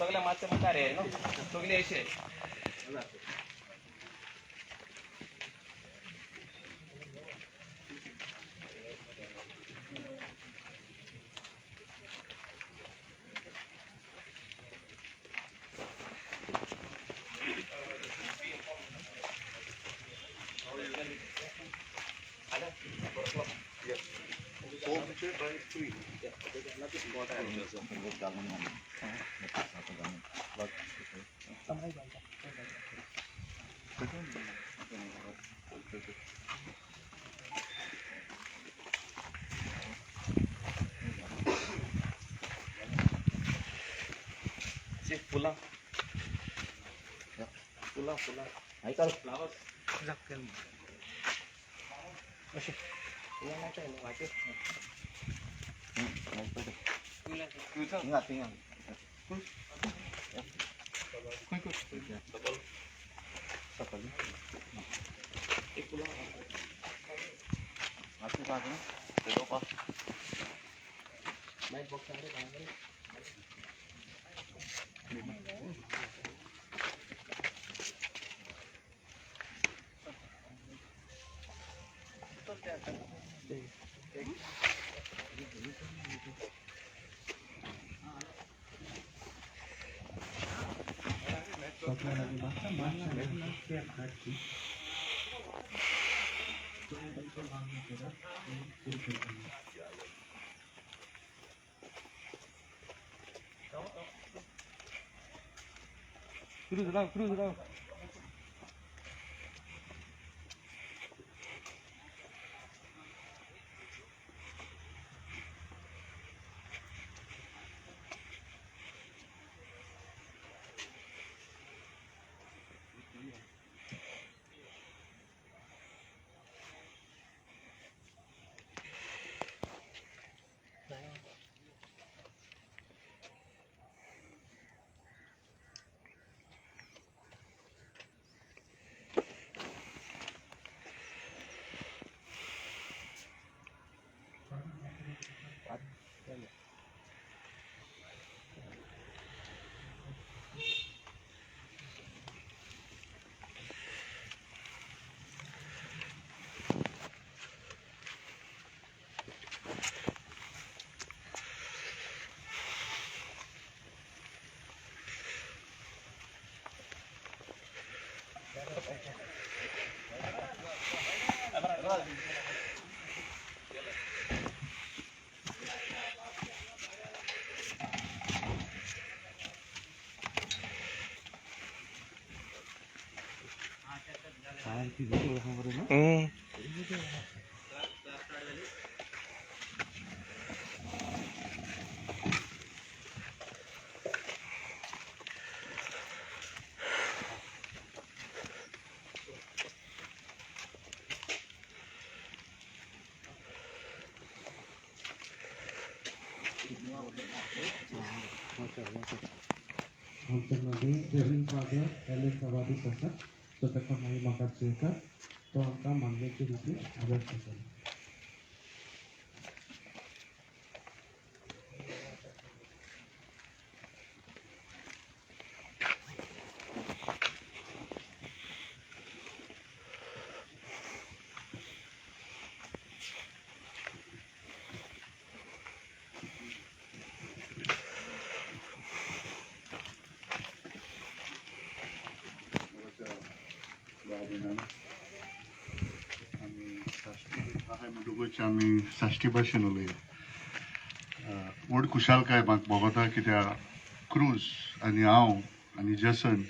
सगळे मातशे मुखार ये न्हू, सगळे अशे. फुलां फुलां फुलां फ्लावर्स. अशें फुलां मेळटा न्हू वाटेर. एक फुलां. लायट बॉक्स आहे रे. Cruz, राव. आमच्या मदीं रेवरेंड फादर एलन सवादीस आसा, सो ताका मागीर म्हाका चेकर तो आमकां मागण्याची रितीन आदर करतलो. आमी म्हणटकूच आमी साश्टी भाशेन उलया. व्हड खुशालकाय म्हाका भोगता कित्याक क्रूज आनी हांव आनी जसन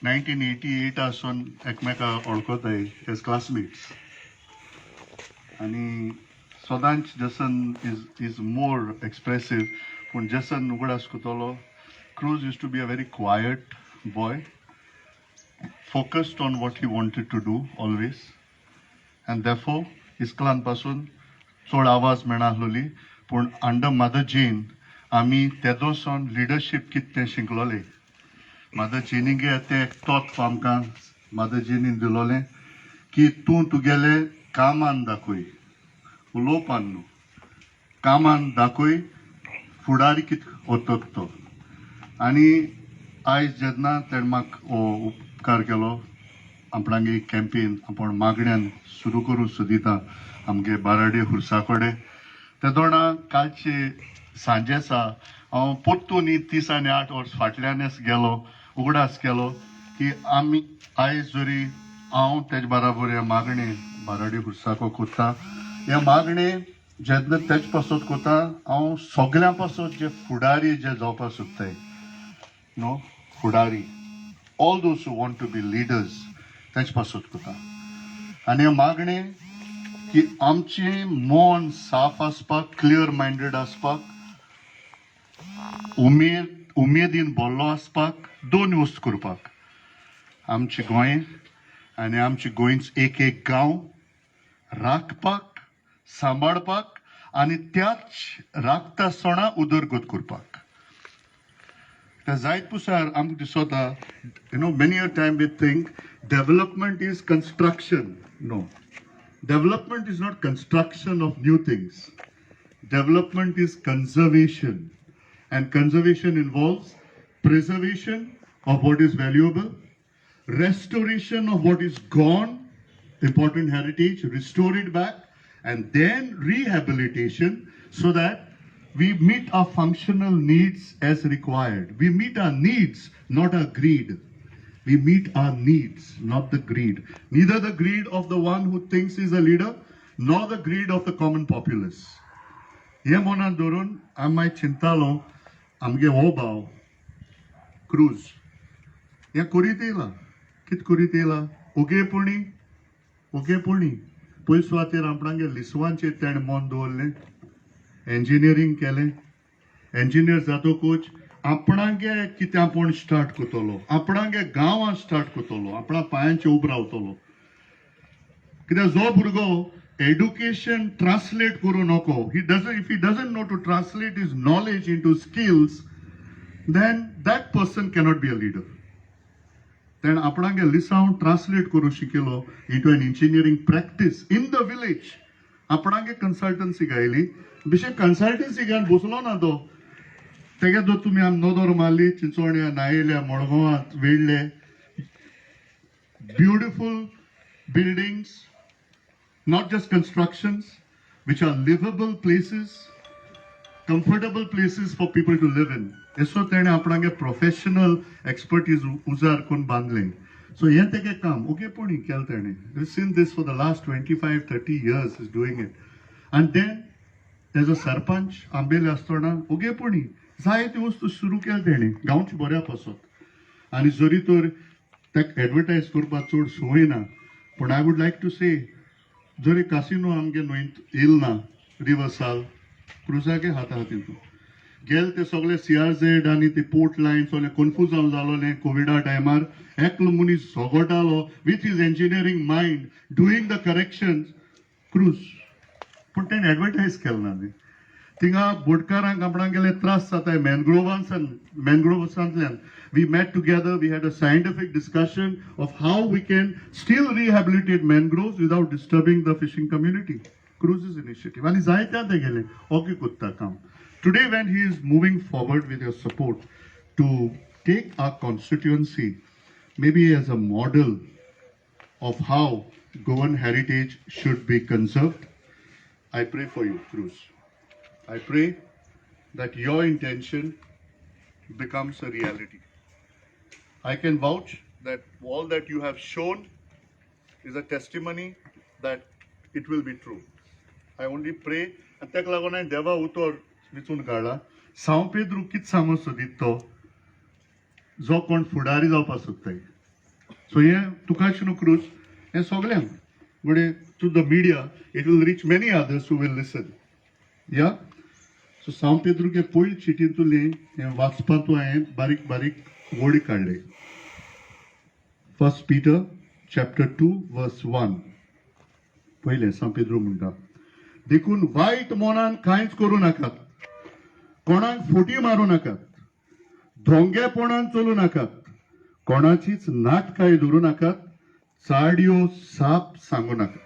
1988 आसून एकमेका वळखताय एज क्लासमेट्स. आनी सदांच Jason is more expressive, पूण जसन उगडास करतलो. Cruz used to be a very quiet boy, focused on what he wanted to do always, and therefore इस्कलान पासून चड आवाज मेळनासलोली. पूण अंडर मदर जेन आमी तेदोसून लिडरशीप कितें तें शिकलोले. मदर जेनीगे तें एक तत्व आमकां मदर जेनीन दिलोलें की तूं तुगेले कामान दाखय, उलोवपान न्हू, कामान दाखय फुडारी कितें वतक तो. आनी आयज जेन्ना तेणें म्हाका हो उपकार केलो, आपणागे कॅम्पेन आपूण मागण्यान सुरू करूंक सोदिता आमगे बाराडे खुर्सा कडेन, तेदोणा कालचे सांजे आसा हांव परतून 38 वर्स फाटल्यानच गेलो, उगडास केलो की आमी आयज जरी हांव तेजे बराबर हें मागणें बाराडे खुर्साको कोत्ता, हें मागणें जेन्ना तेज पासत कोता, हांव सगळ्यां पासत जे फुडारी जे जावपाक सोदताय न्हू, फुडारी, all those who want to be leaders, तेंच पासत कोता. आनी हें मागणें की आमचें मन साफ आसपाक, क्लियर मायंडेड आसपाक, उमेद उमेदीन भरलो आसपाक दोन वस्त करपाक: आमचें गोंय आनी आमचे गोंयच एक एक गांव राखपाक, सांबाळपाक आनी त्याच राखता आसतना उदरगत करपाक. त्या जायत पुसार आमकां दिसता, many a time we think development is construction. No, development is not construction of new things. Development is conservation, and conservation involves preservation of what is valuable, restoration of what is gone, important heritage, restore it back, and then rehabilitation so that we meet our functional needs as required. We meet our needs, not our greed. We meet our needs, not the greed. Neither the greed of the one who thinks he's a leader, nor the greed of the common populace. हे मनान धरून हांव मागीर चिंतालो, आमगे हो भाव cruise हें करीत येयला. कितें करीत येयला? ओगेपणी ओगेपणी पयस सुवातेर आपणागे लिसवांचेर तेणें मन दवरलें, इंजिनियरींग केलें. इंजिनियर जातकूच आपणागे कितें आपूण स्टार्ट करतलो, आपणागे गांवांत स्टार्ट करतलो, आपणा पांयांचेर उबो रावतलो. कित्याक जो भुरगो एड्युकेशन ट्रान्सलेट करूं नको, he doesn't if he doesn't know to translate his knowledge into skills, then that person cannot be a leader. तेणें आपणागे लिसांव ट्रान्सलेट करूं शिकयलो into an engineering practice in the village. आपणागे कन्सल्टन्सी गायली, बेशे कन्सल्टन्सी घेवन बसलो ना तो. तेगे जर तुमी आम नदर मारली, चिंचोण्या, नायेल्या, मडगांवांत, वेडले, beautiful buildings, not just constructions, which are livable places, comfortable places for people to live in. येसो तेणें आपणागे प्रोफेशनल एक्सपर्टीज उजार करून बांदलें. सो हें तेगे काम ओगेपणी केलें तेणें. Seen this for the last 25-30 years is doing it. आनी then as a sarpanch आंबेले आसतना ओगेपणी जायत्यो वस्तू सुरू केल्या तेणें गांवच्या बऱ्या पासत. आनी जरी तर ताका एडवर्टायज करपाक चड संवय ना, पूण I would like to say, जरी कासिनो आमगे न्हंयत येयल ना, रिवर्साल क्रुजागे हाता हातीन गेले ते सगळे सीआरझेड आनी ते पोर्ट लायन सगळे कन्फ्युजन जालोलें कोविडा टायमार, एकलो मनीस झगडटालो with his engineering mind doing the corrections, cruise. पूण तेणें एडवर्टायज केलें ना न्ही. थिंगा बोटकारांक आपणाक गेले त्रास जाताय मॅनग्रोवांसान, मॅनग्रोव्सांतल्यान. We met together, we had a scientific discussion of how we can still rehabilitate mangroves without disturbing the fishing community. Cruz's initiative. आनी जायत्या ते गेले ओके कोत्ता काम. Today when he is moving forward with your support to take our constituency maybe as a model of how Goan heritage should be conserved, I pray for you, Cruz. I pray that your intention becomes a reality. I can vouch that all that you have shown is a testimony that it will be true. I only pray, आनी ताका लागून हांवें देवा उतर विचून काडला. सांव पेद्रू कितें सांगूंक सोदीत तो, जो कोण फुडारी जावपाक सोदताय. सो हें तुका न्हू क्रूज, हें सगल्यांक म्हणजे through the media it will reach many others who will listen. या सो सांव पेद्रुगे पयले चिटींतुलें हें वाचपांतू हांवें बारीक बारीक वळी काडले. First Peter chapter 2 verse 1. पयलें सांव पेद्रू म्हणटा, देखून वायट मनान कांयच करूं नाकात, कोणाक फटी मारूं नाकात, धोंगेपणान चलूं नाकात, कोणाचीच नाटकाय धरूं नाकात, चाडयो साप सांगू नाकात.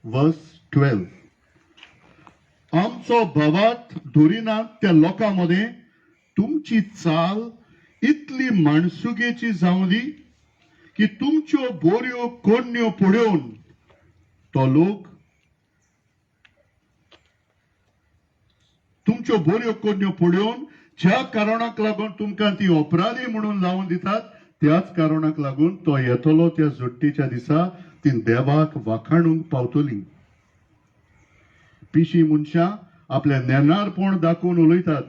वर्स 12. आमचो भावार्थ धरिनात त्या लोकां मदें तुमची चाल इतली माणसुगेची जावं दी की तुमच्यो बोऱ्यो कोडण्यो पळोवन तो लोक तुमच्यो बऱ्यो कोडण्यो पळोवन ज्या कारणाक लागून तुमकां ती अपराधी म्हणून लावन दितात त्याच कारणाक लागून तो येतलो त्या जोडटीच्या दिसा ती देवाक वाखाणूंक पावतली. पिशी मनशां आपल्या नेनारपण दाखोवन उलयतात,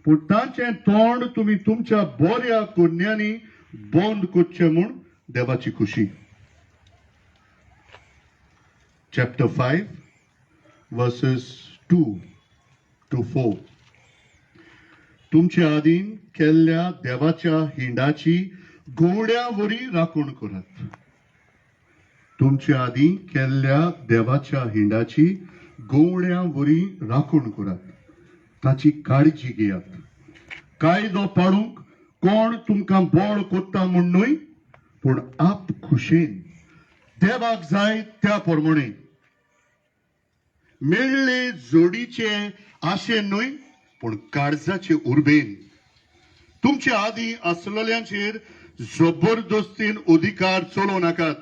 पूण तांचें तोंड तुमी तुमच्या बऱ्या कोन्यांनी बंद करचें म्हूण देवाची खुशी. Chapter 5 verses 2 to 4. तुमच्या आदीन केल्ल्या देवाच्या हिंडाची घोवड्या वरी राखण करात. तुमच्या आदीं केल्ल्या देवाच्या हिंडाची गोवड्या वरी राखण करात, ताची काळजी घेयात. कायदो पाडूंक कोण तुमकां बळ कोत्ता म्हूण न्हय, पूण आप खुशेन देवाक जाय त्या प्रमाणे मेळ्ळे जोडीचे आशेन न्हय, पूण काळजाचे उर्बेन तुमचे आदीं आसलेल्यांचेर जबरदस्तीन अधिकार चलोवं नाकात,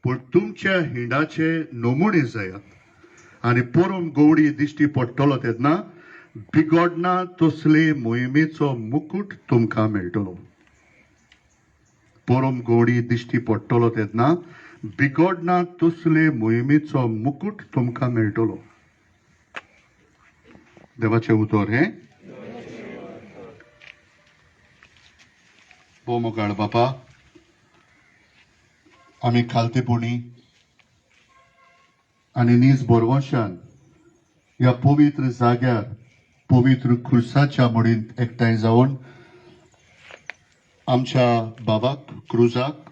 पूण तुमच्या हिंडाचे नमुणे जायात. आनी परम गोवडी दिश्टी पडटलो तेन्ना बिगोडना तसले मोहिमेचो मुकूट तुमकां मेळटलो. परम गोवडी दिश्टी पडटलो तेन्ना बिगोडना तसले मोहिमेचो मुकूट तुमकां मेळटलो. देवाचें उतर हें. भोव मोगाळ बापा, आमी खालतेपणी आनी नीज बरवशान ह्या पवित्र जाग्यार पवित्र खुर्साच्या मुडींत एकठांय जावन आमच्या बाबाक क्रुजाक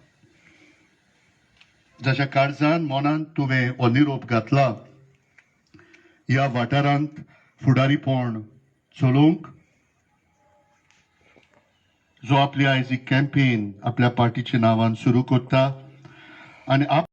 जाच्या काळजान मनान तुवें हो निरोप घातला ह्या वाठारांत फुडारीपण चलोवंक, जो आपली आयज ही कॅम्पेन आपल्या पार्टीच्या नांवान सुरू करता आनी